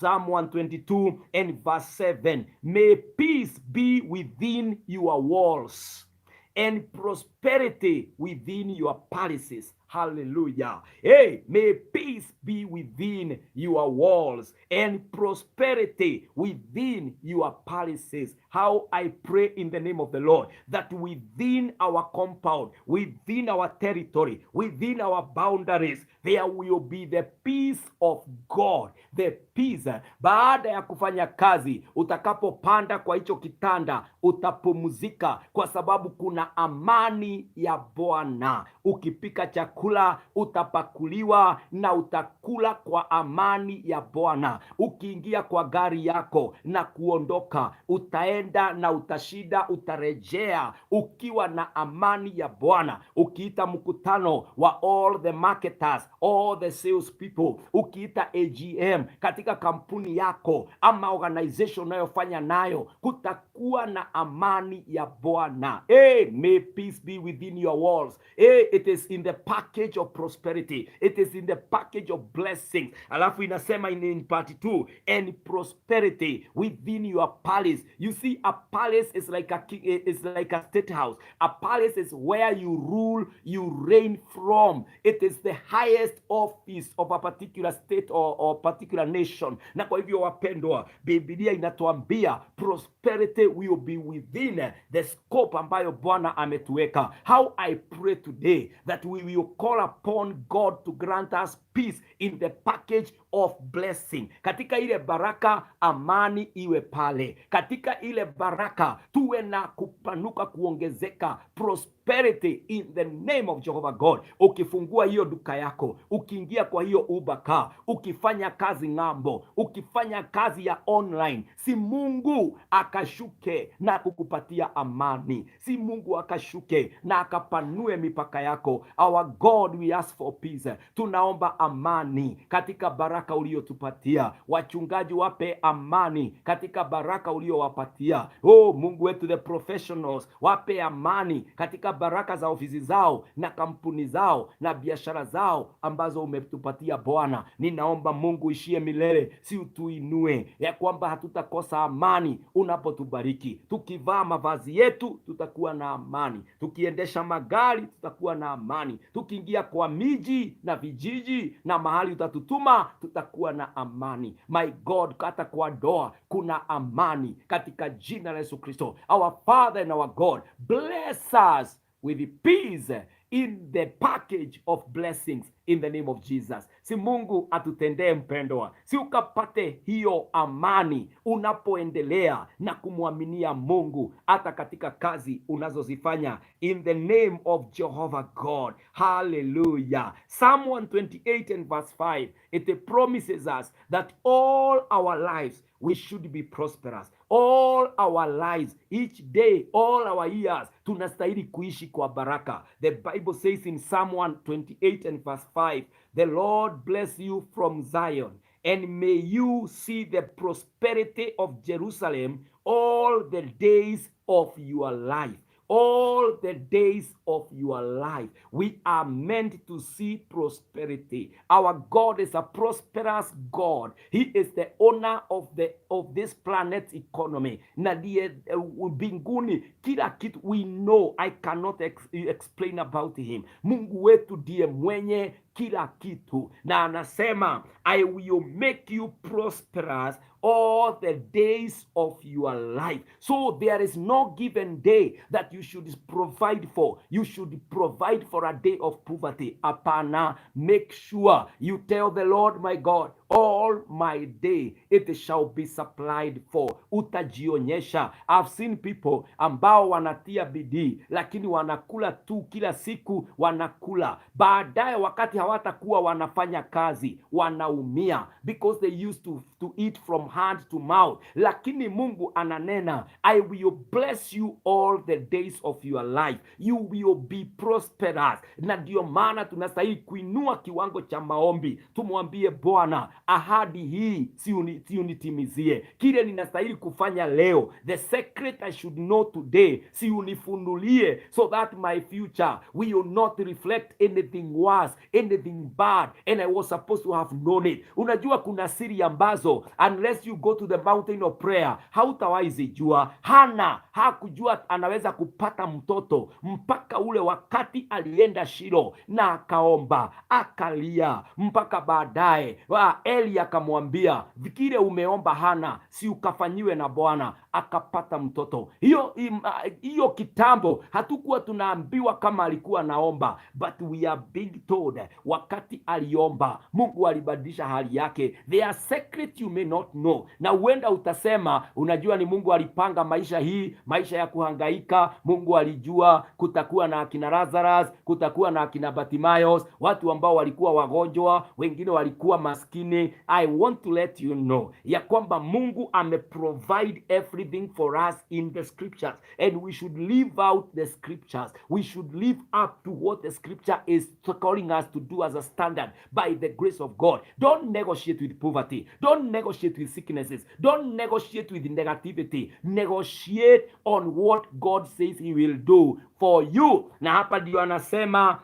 Psalm 122 and verse 7, "May peace be within your walls and prosperity within your palaces." Hallelujah. Hey, may peace be within your walls and prosperity within your palaces. How I pray in the name of the Lord that within our compound, within our territory, within our boundaries, there will be the peace of God. The peace. Baada ya kufanya kazi, utakapopanda kwa hicho kitanda, utapumzika kwa sababu kuna amani ya Bwana. Ukipika chakula Chakula utapakuliwa na utakula kwa amani ya Bwana. Ukiingia kwa gari yako na kuondoka, utaenda na utashinda, utarejea ukiwa na amani ya Bwana. Ukiita mkutano wa all the marketers, all the sales people, ukiita AGM katika kampuni yako ama organization unayofanya nayo, kutakuwa na amani ya Bwana. Hey, may peace be within your walls. Hey, it is in the package of prosperity. It is in the package of blessings. Alafu inasema in part 2, and prosperity within your palace. You see, a palace is like a king, is like a state house. A palace is where you rule, you reign from. It is the highest office of a particular state or particular nation. Na kwa hivyo, wapendwa, Biblia inatuambia prosperity will be within the scope ambayo Bwana ametuweka. How I pray today that we will call upon God to grant us peace in the package of blessing. Katika ile baraka, amani iwe pale. Katika ile baraka tuwe na kupanuka, kuongezeka, prosperity in the name of Jehovah God. Ukifungua hiyo duka yako, ukiingia kwa hiyo Uber car, ukifanya kazi ng'ambo, ukifanya kazi ya online, si Mungu akashuke na kukupatia amani, si Mungu akashuke na akapanue mipaka yako. Our God, we ask for peace. Tunaomba amani katika baraka uliotupatia. Wachungaji wape amani katika baraka uliowapatia. Oh Mungu wetu, the professionals wape amani katika baraka za ofisi zao na kampuni zao na biashara zao ambazo umetupatia Bwana. Ninaomba Mungu uishie milele, si utuinue ya kwamba hatutakosa amani unapotubariki. Tukivaa mavazi yetu tutakuwa na amani, tukiendesha magari tutakuwa na amani, tukiingia kwa miji na vijiji na mahali utatutuma tutakuwa na amani. My God, hata kwa ndoa kuna amani katika jina la Yesu Kristo. Our Father and our God, bless us with peace in the package of blessings in the name of Jesus. Si Mungu atutendee mpendwa, si ukapate hiyo amani unapoendelea na kumwaminia Mungu hata katika kazi unazozifanya in the name of Jehovah God. Hallelujah. Psalm 128 and verse 5, it promises us that all our lives we should be prosperous. All our lives, each day, all our years, tunastahili kuishi kwa baraka. The Bible says in Psalm 128 and verse 5, "The Lord bless you from Zion, and may you see the prosperity of Jerusalem all the days of your life." All the days of your life. We are meant to see prosperity. Our God is a prosperous God. He is the owner of this planet's economy. Na ndiye mbinguni kila kitu we know. I cannot explain about him. Mungu wetu ndiye mwenye kila kitu, na anasema, "I will make you prosperous all the days of your life." So there is no given day that you should provide for. You should provide for a day of poverty. Hapana, make sure you tell the Lord, "My God, all my day it shall be supplied for." Utajionyesha. I've seen people ambao wanatia bidii lakini wanakula tu kila siku wanakula. Baadaye wakati hawatakuwa wanafanya kazi wanaumia because they used to eat from hand to mouth. Lakini Mungu ananena, "I will bless you all the days of your life. You will be prosperous." Na ndio maana tunastahili kuinua kiwango cha maombi, tumwambie Bwana, ahadi hii si unitimizie. Kile ninastahili kufanya leo, the secret I should know today, si unifunulie so that my future will not reflect anything worse, anything bad, and I was supposed to have known it. Unajua kuna siri ambazo unless you go to the mountain of prayer hautawahi zijua. Hana hakujua anaweza kupata mtoto mpaka ule wakati alienda Shilo na akaomba akalia, mpaka baadaye Eli akamwambia, "Kile umeomba Hana, si ukafanyiwe na Bwana." Akapata mtoto. Hiyo kitambo hatukuwa tunaambiwa kama alikuwa naomba, but we are being told Wakati aliomba, Mungu alibadilisha hali yake. There are secret you may not know, na huenda utasema, unajua ni Mungu alipanga maisha hii, maisha ya kuhangaika. Mungu alijua kutakuwa na akina Lazarus, kutakuwa na akina Bartimaeus, watu ambao walikuwa wagonjwa, wengine walikuwa maskini. I want to let you know ya kwamba Mungu ameprovide everything for us in the scriptures and we should live out the scriptures. We should live up to what the scripture is calling us to do as a standard by the grace of God. Don't negotiate with poverty. Don't negotiate with sicknesses. Don't negotiate with negativity. Negotiate on what God says he will do for you. Na hapa ndio anasema,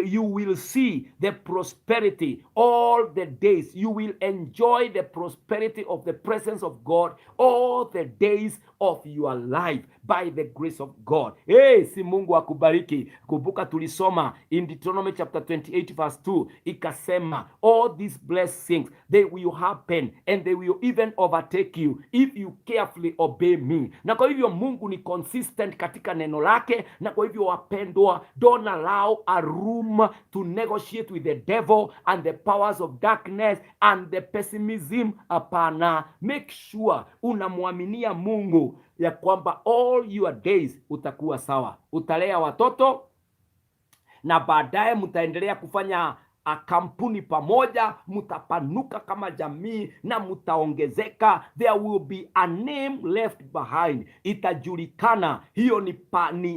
you will see the prosperity all the days. You will enjoy the prosperity of the presence of God all the days of your life by the grace of God. Hey, si Mungu akubariki. Kumbuka tulisoma in Deuteronomy chapter 28 verse 2, ikasema all these blessings, they will happen and they will even overtake you if you carefully obey me. Na kwa hivyo Mungu ni consistent katika neno lake, na kwa hivyo wapendwa, don't allow a room to negotiate with the devil and the powers of darkness and the pessimism. Hapana, make sure unamwaminia Mungu ya kwamba all your days utakuwa sawa, utalea watoto na baadaye mtaendelea kufanya kampuni pamoja, mtapanuka kama jamii na mtaongezeka. There will be a name left behind, itajulikana hiyo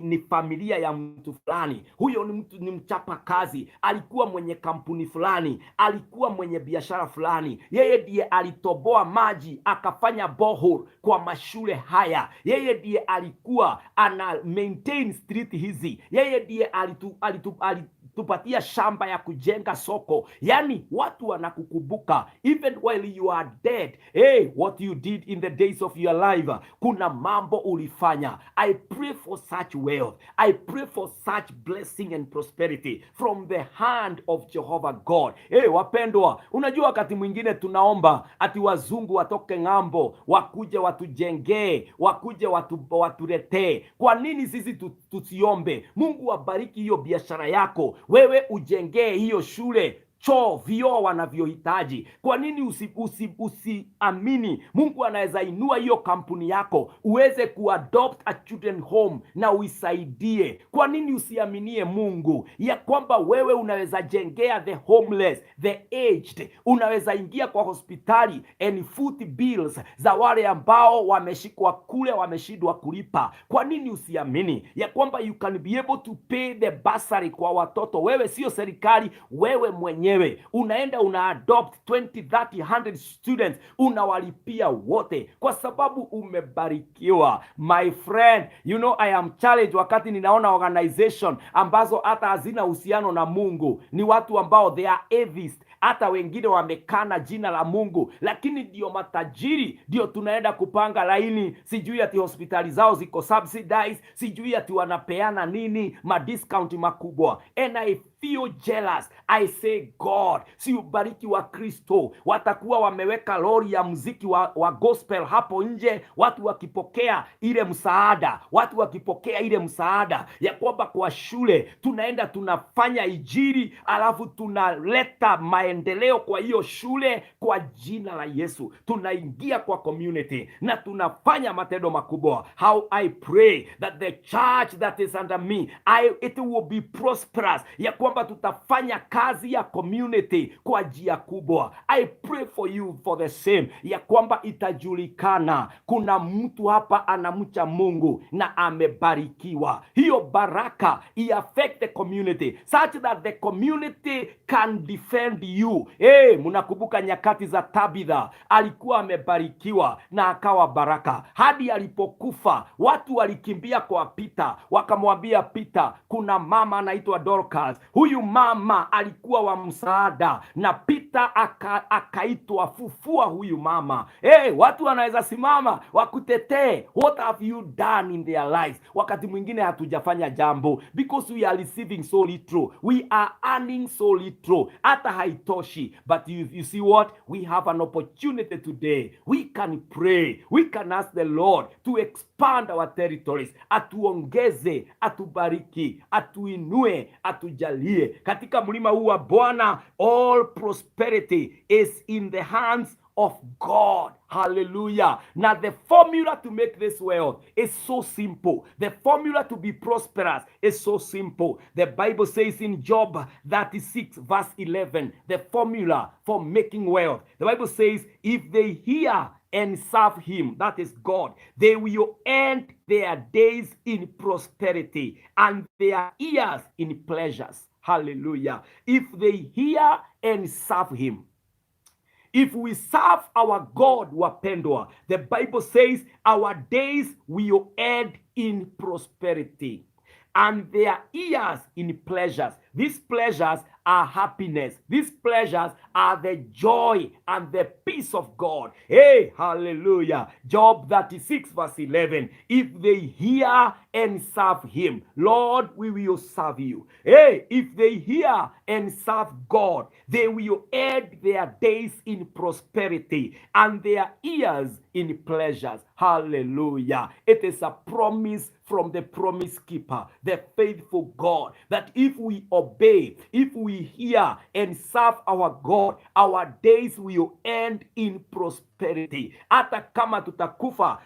ni familia ya mtu fulani, huyo ni mtu, ni mchapa kazi, alikuwa mwenye kampuni fulani, alikuwa mwenye biashara fulani, yeye ndiye alitoboa maji akafanya borehole kwa mashule haya, yeye ndiye alikuwa ana maintain street hizi, yeye ndiye alitupatia shamba ya kujenga soko. Yani watu wanakukumbuka even while you are dead. Hey, what you did in the days of your life, kuna mambo ulifanya. I pray for such wealth. I pray for such blessing and prosperity from the hand of Jehovah God. Hey, wapendwa, unajua wakati mwingine tunaomba ati wazungu watoke ng'ambo wakuje watujengee, wakuje watuletee. Kwa nini sisi tusiombe Mungu abariki hiyo biashara yako, wewe ujengee hiyo shule choo, vioo wanavyohitaji? Kwa nini usiamini Mungu anaweza inua hiyo kampuni yako uweze kuadopt a children home na uisaidie? Kwa nini usiaminie Mungu ya kwamba wewe unaweza jengea the homeless, the aged, unaweza ingia kwa hospitali and foot bills za wale ambao wameshikwa kule, wameshindwa kulipa? Kwa nini usiamini ya kwamba you can be able to pay the bursary kwa watoto? Wewe sio serikali, wewe mwenyewe unaenda una adopt 20, 30, 100 students, unawalipia wote kwa sababu umebarikiwa. My friend, you know I am challenged wakati ninaona organization ambazo hata hazina uhusiano na Mungu, ni watu ambao they are atheist, hata wengine wamekana jina la Mungu, lakini ndio matajiri, ndio tunaenda kupanga laini, sijui ati hospitali zao ziko subsidized, sijui ati wanapeana nini, madiscount makubwa, and I feel jealous. I say, God, si ubariki Wakristo, watakuwa wameweka lori ya muziki wa gospel hapo nje, watu wakipokea ile msaada, watu wakipokea ile msaada ya kwamba kwa shule tunaenda tunafanya injili, alafu tunaleta maendeleo kwa hiyo shule kwa jina la Yesu. Tunaingia kwa community na tunafanya matendo makubwa. How I pray that the church that is under me, it will be prosperous, ya kwamba tutafanya kazi ya community kwa njia kubwa. I pray for you for the same, ya kwamba itajulikana kuna mtu hapa anamcha Mungu na amebarikiwa. Hiyo baraka i affect the community such that the community can defend you. Hey, mnakumbuka nyakati za Tabitha, alikuwa amebarikiwa na akawa baraka hadi alipokufa. Watu walikimbia kwa Peter, wakamwambia Peter, kuna mama anaitwa Dorcas. Huyu mama alikuwa wa msaada, na Peter akaitwa, fufua huyu mama. Hey, watu wanaweza simama wakutetee. What have you done in their lives? Wakati mwingine hatujafanya jambo because we are receiving so little, we are earning so little, hata haitoshi. But you see what, we have an opportunity today. We can pray, we can ask the Lord to expand our territories, atuongeze, atubariki, atuinue, atujalie. utujalie katika mlima huu wa Bwana. All prosperity is in the hands of God. Hallelujah. Now, the formula to make this wealth is so simple. The formula to be prosperous is so simple. The Bible says in Job 36, verse 11, the formula for making wealth. The Bible says, if they hear and serve him, that is God, they will end their days in prosperity and their years in pleasures. Hallelujah. If they hear and serve him. If we serve our God, wapendwa, the Bible says our days will end in prosperity and their years in pleasures. These pleasures are happiness. These pleasures are the joy and the peace of God. Hey, hallelujah. Job 36, verse 11. If they hear and serve him, Lord, we will serve you. Hey, if they hear and serve God, they will end their days in prosperity and their years in pleasures. Hallelujah. It is a promise from the promise keeper, the faithful God, that if we obey, if we hear and serve our God, our days will end in prosperity. Hata kama tutakufa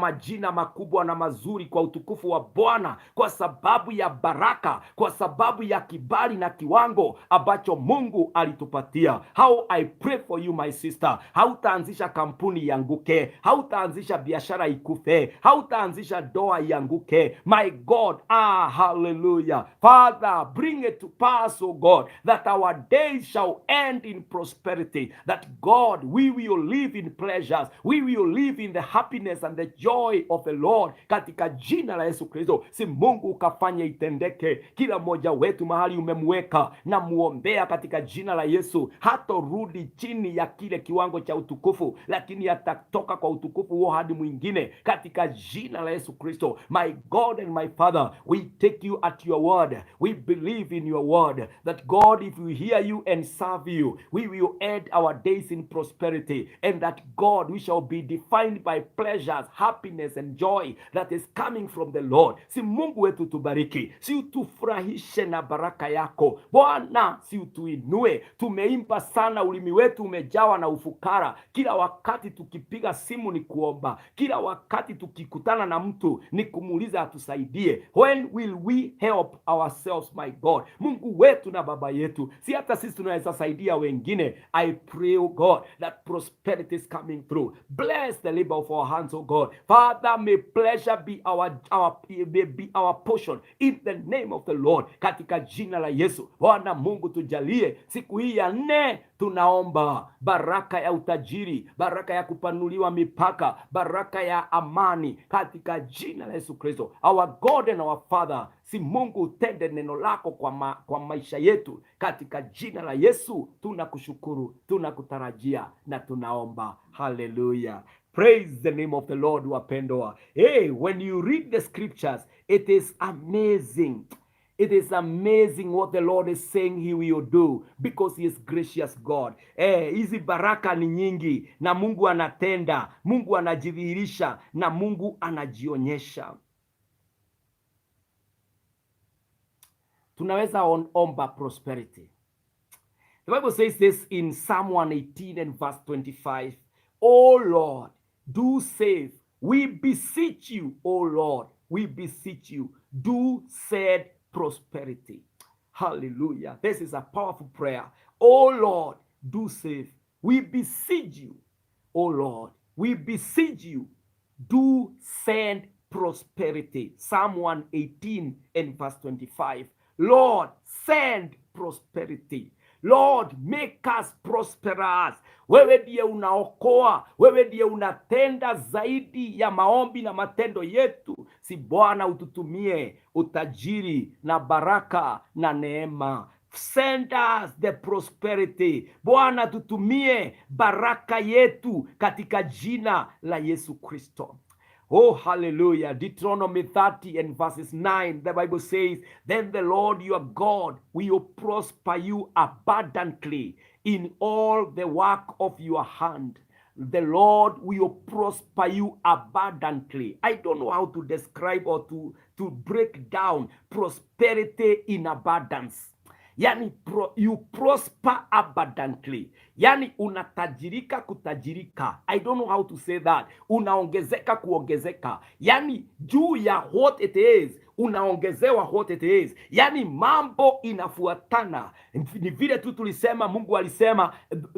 majina makubwa na mazuri kwa utukufu wa Bwana, kwa sababu ya baraka, kwa sababu ya kibali na kiwango ambacho Mungu alitupatia. How I pray for you, my sister. Hautaanzisha kampuni ianguke, hautaanzisha biashara ikufe, hautaanzisha ndoa ianguke. My God, ah, hallelujah. Father, bring it to pass, oh God, that our days shall end in prosperity, that God, we will live in pleasures, we will live in the happiness and the joy of the Lord, katika jina la Yesu Kristo. Si Mungu ukafanye itendeke, kila mmoja wetu mahali umemweka na muombea katika jina la Yesu, hatorudi chini ya kile kiwango cha utukufu, lakini atatoka kwa utukufu huo hadi mwingine katika jina la Yesu Kristo. My God and my Father, we take you at your word. We believe in your word that God, if we hear you and serve you, we will end our days in prosperity, and that God, we shall be defined by pleasures, happiness and joy that is coming from the Lord. Si Mungu wetu tubariki, si utufurahishe na baraka yako Bwana, si utuinue. Tumeimba sana, ulimi wetu umejawa na ufukara. Kila wakati tukipiga simu ni kuomba, kila wakati tukikutana na mtu ni kumuuliza atusaidie. When will we help ourselves, my God? Mungu wetu na baba yetu, si hata sisi tunaweza saidia wengine. I pray, oh God, that prosperity is coming through. Bless the labor of our hands, oh God. Father, may pleasure be our portion in the name of the Lord, katika jina la Yesu. Bwana Mungu, tujalie siku hii ya nne, tunaomba baraka ya utajiri, baraka ya kupanuliwa mipaka, baraka ya amani katika jina la Yesu Kristo. Our God and our Father, si Mungu utende neno lako kwa maisha yetu katika jina la Yesu. Tunakushukuru, tunakutarajia na tunaomba. Haleluya. Praise the name of the Lord, wapendwa. Hey, when you read the scriptures, it is amazing. It is amazing what the Lord is saying he will do because he is gracious God. Eh, hizi baraka ni nyingi na Mungu anatenda, Mungu anajidhihirisha na Mungu anajionyesha. Tunaweza omba prosperity. The Bible says this in Psalm 118 and verse 25. O Lord, do save. We beseech you, O Lord, we beseech you, do send prosperity. Hallelujah. This is a powerful prayer. O Lord, do save. We beseech you, O Lord, we beseech you, do send prosperity. Psalm 118 and verse 25. Lord, send prosperity. Lord, make us prosperous. Wewe ndiye unaokoa, wewe ndiye unatenda zaidi ya maombi na matendo yetu. Si Bwana ututumie utajiri na baraka na neema. Send us the prosperity. Bwana, tutumie baraka yetu katika jina la Yesu Kristo. Oh, hallelujah. Deuteronomy 30 and verses 9, the Bible says, Then the Lord your God will prosper you abundantly in all the work of your hand. The Lord will prosper you abundantly. I don't know how to describe or to break down prosperity in abundance. Yani you prosper abundantly, yani unatajirika kutajirika. I don't know how to say that. Unaongezeka kuongezeka, yani juu ya what it is unaongezewa what it is, yani mambo inafuatana. Ni vile tu tulisema, Mungu alisema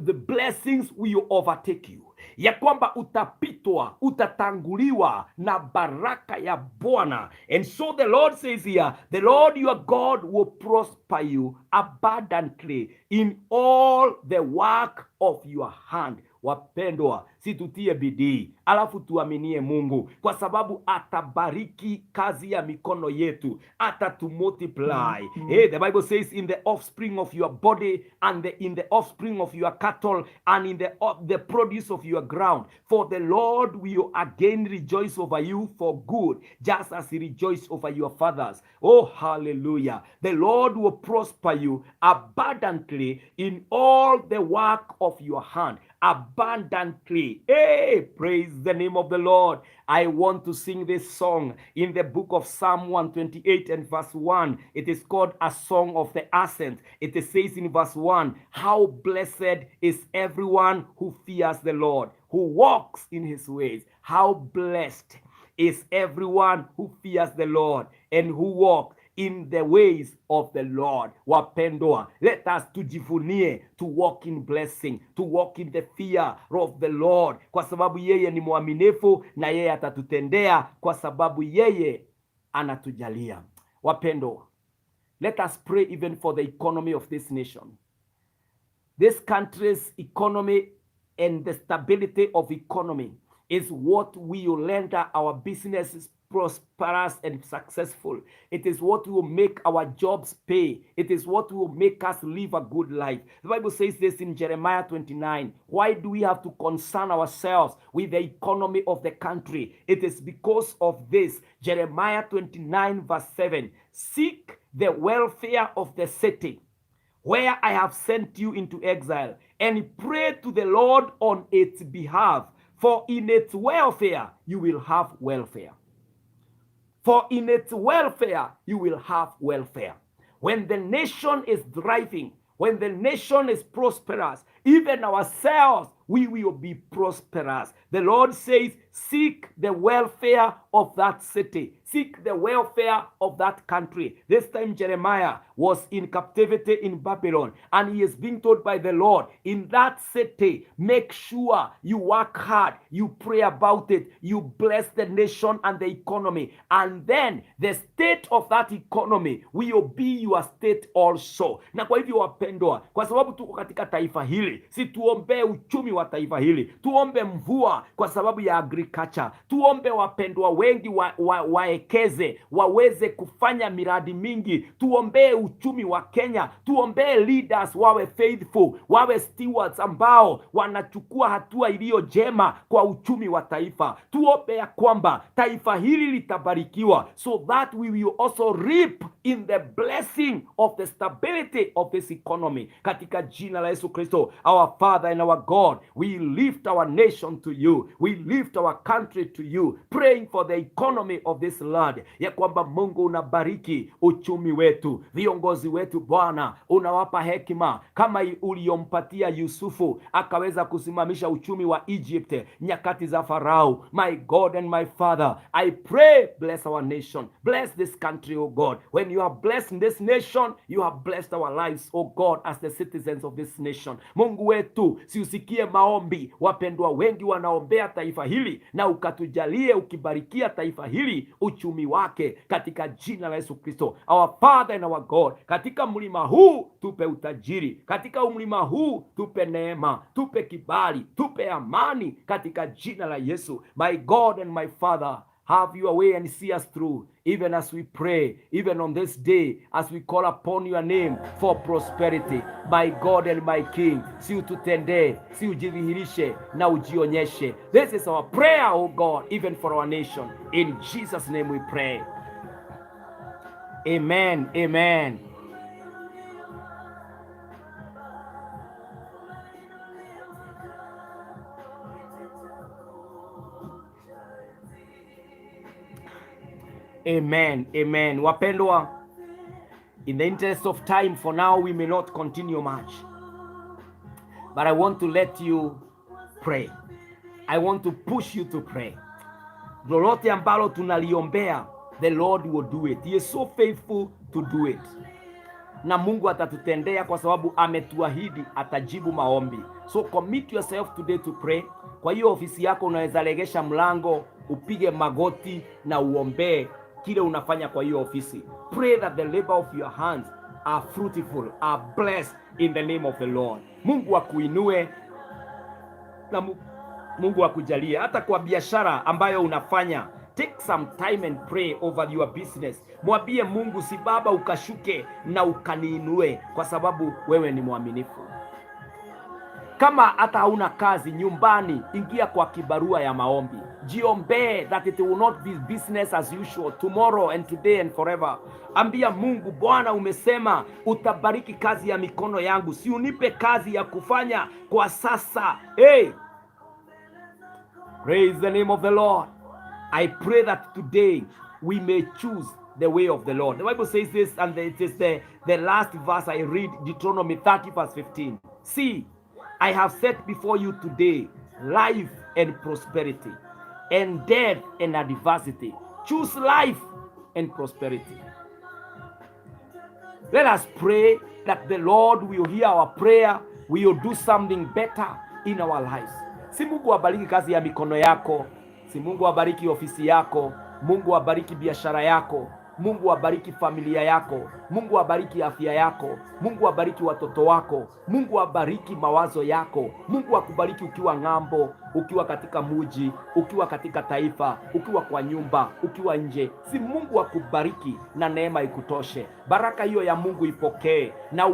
the blessings will overtake you, ya kwamba utapitwa, utatanguliwa na baraka ya Bwana. And so the Lord says here, the Lord your God will prosper you abundantly in all the work of your hand. Wapendwa, si tutie bidii alafu tuaminie Mungu, kwa sababu atabariki kazi ya mikono yetu, atatumultiply. Hey, the Bible says in the offspring of your body and in the offspring of your cattle and in the produce of your ground, for the Lord will again rejoice over you for good, just as he rejoiced over your fathers. Oh, hallelujah. The Lord will prosper you abundantly in all the work of your hand. Abundantly. Hey, praise the name of the Lord. I want to sing this song in the book of Psalm 128 and verse 1. It is called a song of the ascent. It says in verse 1, "How blessed is everyone who fears the Lord, who walks in his ways." How blessed is everyone who fears the Lord and who walk in the ways of the Lord. Wapendwa, let us tujivunie to walk in blessing, to walk in the fear of the Lord, kwa sababu yeye ni mwaminifu na yeye atatutendea, kwa sababu yeye anatujalia. Wapendwa, let us pray even for the economy of this nation. This country's economy and the stability of economy is what will render our businesses prosperous and successful. It is what will make our jobs pay. It is what will make us live a good life. The Bible says this in Jeremiah 29. Why do we have to concern ourselves with the economy of the country? It is because of this. Jeremiah 29, verse 7. "Seek the welfare of the city where I have sent you into exile, and pray to the Lord on its behalf, for in its welfare you will have welfare." For in its welfare you will have welfare. When the nation is thriving, when the nation is prosperous, even ourselves, we will be prosperous. The Lord says, "Seek the welfare of that city, seek the welfare of that country." This time, Jeremiah was in captivity in Babylon, and he is being told by the Lord, "In that city, make sure you work hard, you pray about it, you bless the nation and the economy, and then the state of that economy will be your state also." Na kwa hivyo wapendwa, kwa sababu tuko katika taifa hili, si tuombee uchumi wa taifa hili, tuombe mvua kwa sababu ya agriculture, tuombe wapendwa wengi waekeze waweze kufanya miradi mingi, tuombee uchumi wa Kenya, tuombee leaders wawe faithful, wawe stewards ambao wanachukua hatua iliyo jema kwa uchumi wa taifa. Tuombe ya kwamba taifa hili litabarikiwa, so that we will also reap in the blessing of the stability of this economy. Katika jina la Yesu Kristo, our Father and our God, we lift our nation to you, we lift our country to you, praying for the economy of this land, ya kwamba Mungu unabariki uchumi wetu, viongozi wetu Bwana unawapa hekima kama uliyompatia Yusufu akaweza kusimamisha uchumi wa Egypt nyakati za Farao. My God and my Father, I pray, bless our nation, bless this country, oh God. When you have blessed this nation, you have blessed our lives, oh God, as the citizens of this nation. Mungu wetu, si usikie maombi wapendwa wengi wanaombea taifa hili, na ukatujalie ukibarikia taifa hili uchumi wake katika jina la Yesu Kristo. Our Father and our God, katika mlima huu tupe utajiri, katika mlima huu tupe neema, tupe kibali, tupe amani katika jina la Yesu. My God and my Father, have your way and see us through, even as we pray, even on this day, as we call upon your name for prosperity. My God and my King, si ututendee, si ujidhihirishe na ujionyeshe. This is our prayer, oh God, even for our nation. In Jesus' name we pray. Amen. Amen. Amen. Amen. Wapendwa, In the interest of time, for now, we may not continue much. But I want to let you pray. I want to push you to pray. Lolote ambalo tunaliombea, the Lord will do it. He is so faithful to do it. Na Mungu atatutendea kwa sababu ametuahidi atajibu maombi. So commit yourself today to pray. Kwa hiyo ofisi yako unaweza legesha mlango, upige magoti na uombee kile unafanya kwa hiyo ofisi. Pray that the labor of your hands are fruitful, are blessed in the name of the Lord. Mungu akuinue na Mungu akujalie hata kwa biashara ambayo unafanya. Take some time and pray over your business. Mwambie Mungu, si Baba ukashuke na ukaniinue, kwa sababu wewe ni mwaminifu. Kama hata hauna kazi nyumbani, ingia kwa kibarua ya maombi, jiombee that it will not be business as usual tomorrow and today and forever. Ambia Mungu, Bwana, umesema utabariki kazi ya mikono yangu, si unipe kazi ya kufanya kwa sasa. Hey, praise the name of the Lord. I pray that today we may choose the way of the Lord. The Bible says this, and it is the last verse I read, Deuteronomy 30, verse 15. "See, I have set before you today life and prosperity, and death and adversity. Choose life and prosperity." Let us pray that the Lord will hear our prayer, will do something better in our lives. Si Mungu abariki kazi ya mikono yako, si Mungu abariki ofisi yako, Mungu abariki biashara yako, Mungu abariki familia yako, Mungu abariki afya yako, Mungu abariki watoto wako, Mungu abariki mawazo yako, Mungu akubariki ukiwa ng'ambo, ukiwa katika muji, ukiwa katika taifa, ukiwa kwa nyumba, ukiwa nje. Si Mungu akubariki na neema ikutoshe. Baraka hiyo ya Mungu ipokee na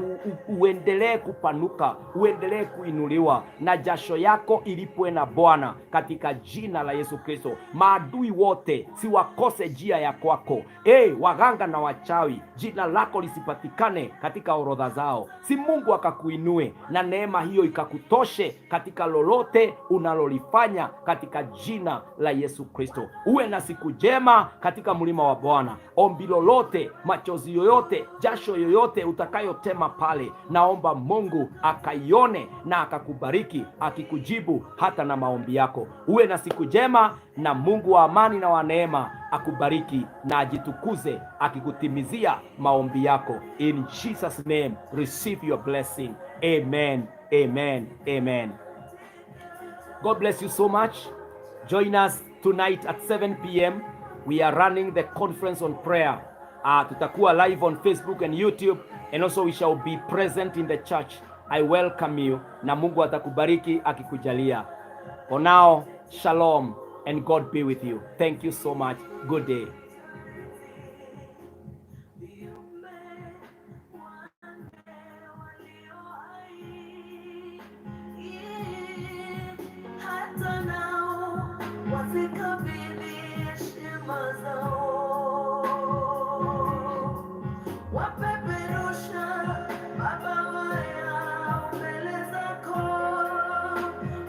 uendelee kupanuka, uendelee kuinuliwa na jasho yako ilipwe na Bwana katika jina la Yesu Kristo. Maadui wote si wakose njia ya kwako. E, waganga na wachawi, jina lako lisipatikane katika orodha zao. Si Mungu akakuinue na neema hiyo ikakutoshe katika lolote unalolifanya katika jina la Yesu Kristo. Uwe na siku njema katika mlima wa Bwana. Ombi lolote, machozi yoyote, jasho yoyote utakayotema pale, naomba Mungu akaione na akakubariki, akikujibu hata na maombi yako. Uwe na siku njema, na Mungu wa amani na wa neema akubariki na ajitukuze akikutimizia maombi yako. In Jesus name, receive your blessing. Amen, amen, amen. God bless you so much. Join us tonight at 7 p.m. We are running the conference on prayer. Tutakuwa live on Facebook and YouTube, and also we shall be present in the church. I welcome you, na Mungu atakubariki akikujalia. For now, shalom and God be with you. Thank you so much. Good day. Viumbe wanne walio hai, hata nao wazikabili heshima zao, wapeperusha mabawa yao mbele zako,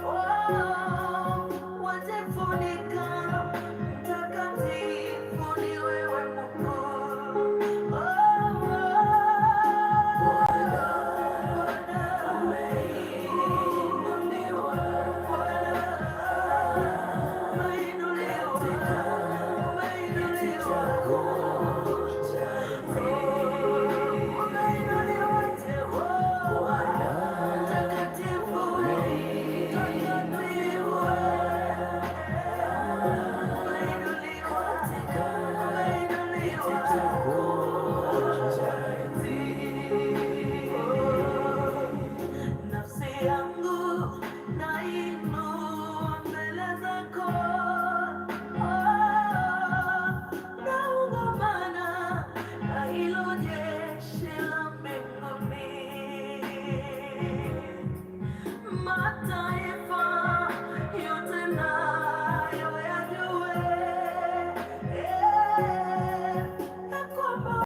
oh, wajifunika, mtakatifu ni wewe Mungu. Oh, Bwana, umeinuliwa, umeinuliwa, umeinuliwa, umeinuliwa Jehova, mtakatifu, mtakatifu, umeinuliwa, umeinuliwa.